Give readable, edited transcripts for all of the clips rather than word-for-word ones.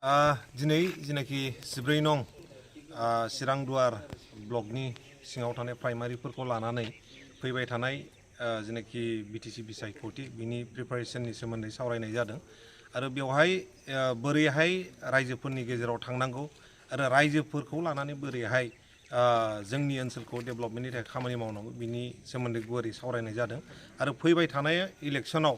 दिनै जेनाखि 14 नं चिरां दुवार ब्लकनि सिङाव थानाय प्राइमारिफोरखौ लानानै फैबाय थानाय जेनाखि बिटिसि बिसायख'थि बिनि प्रिपारेसननि सोमोन्दै सावरायनाय जादों आरो बेवहाय बोरैहाय रायजोफोरनि गेजेराव थांनांगौ आरो रायजोफोरखौ लानानै बोरैहाय जोंनि ओनसोलखौ डेभेलपमेन्टनि थाखाय खामानि मावनांगौ बिनि सोमोन्दै गुवारै सावरायनाय जादों आरो फैबाय थानाय इलेक्सनाव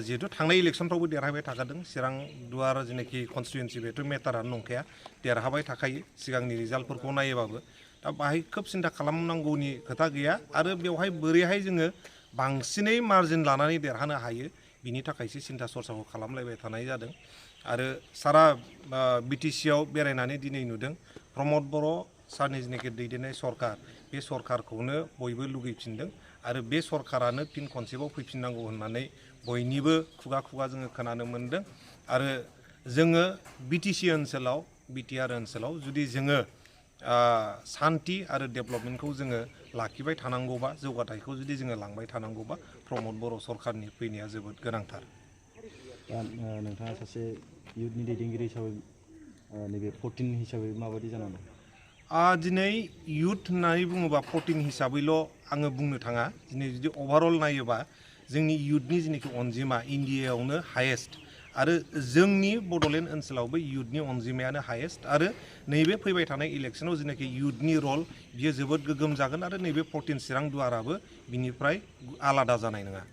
जिहेतु थांनाय इलेक्सनफ्रावबो देरहाबाय थाखादों चिरां दुवार जेनाखि कनस्टिटुएन्सि बेथ' मेटारानो नंखाया देरहाबाय थाखायो सिगांनि रिजाल्टफोरखौ नायोबाबो दा बाहाय खोब सिन्था खालामनांगौनि खोथा गैया आरो बेवहाय बोरैहाय जोङो बांसिनै मार्जिन लानानै देरहानो हायो बिनि थाखायसो सिन्था सरसाखौ खालामलायबाय थानाय जादों आरो सारा बिटिसिआव बेरायनानै दिनै नुदों प्रमद बर' सारनि जेनाखि दैदेननाय सरकार बे सरकारखौनो बयबो लुगैफिनदों आरो बे सरकारानो फिन खनसेबाव फैफिननांगौ होननानै बयनिबो खुगा खुगा जोङो खोनानो मोन्दों आरो जोङो बिटिसि ओनसोलाव बिटिआर ओनसोलाव जुदि जोङो सान्थि आरो डेभेलपमेन्टखौ जोङो लाखिबाय थानांगौबा जौगाथायखौ जुदि जोङो लांबाय थानांगौबा प्रमद बर' सरकारनि फैनाया जोबोद गोनांथार। नोंथाङा सासे इयुथनि दैदेनगिरि हिसाबै नैबे 14 हिसाबै माबायदि जानांगौ? दिनै इयुथ होननानै बुङोबा 14 हिसाबैल' आङो बुंनो थाङा दिनै जुदि अभारअल नायोबा जोंनि इयुथनि जेनाखि अनजिमा इन्डियायावनो हायेस्ट आरो जोंनि बड'लेण्ड ओनसोलावबो इयुथनि अनजिमायानो हायेस्ट आरो नैबे फैबाय थानाय इलेक्सनाव जेनाखि इयुथनि रल बियो जोबोद गोगोम जागोन आरो नैबे 14 चिरां दुवाराबो बिनिफ्राय आलादा जानाय नङा।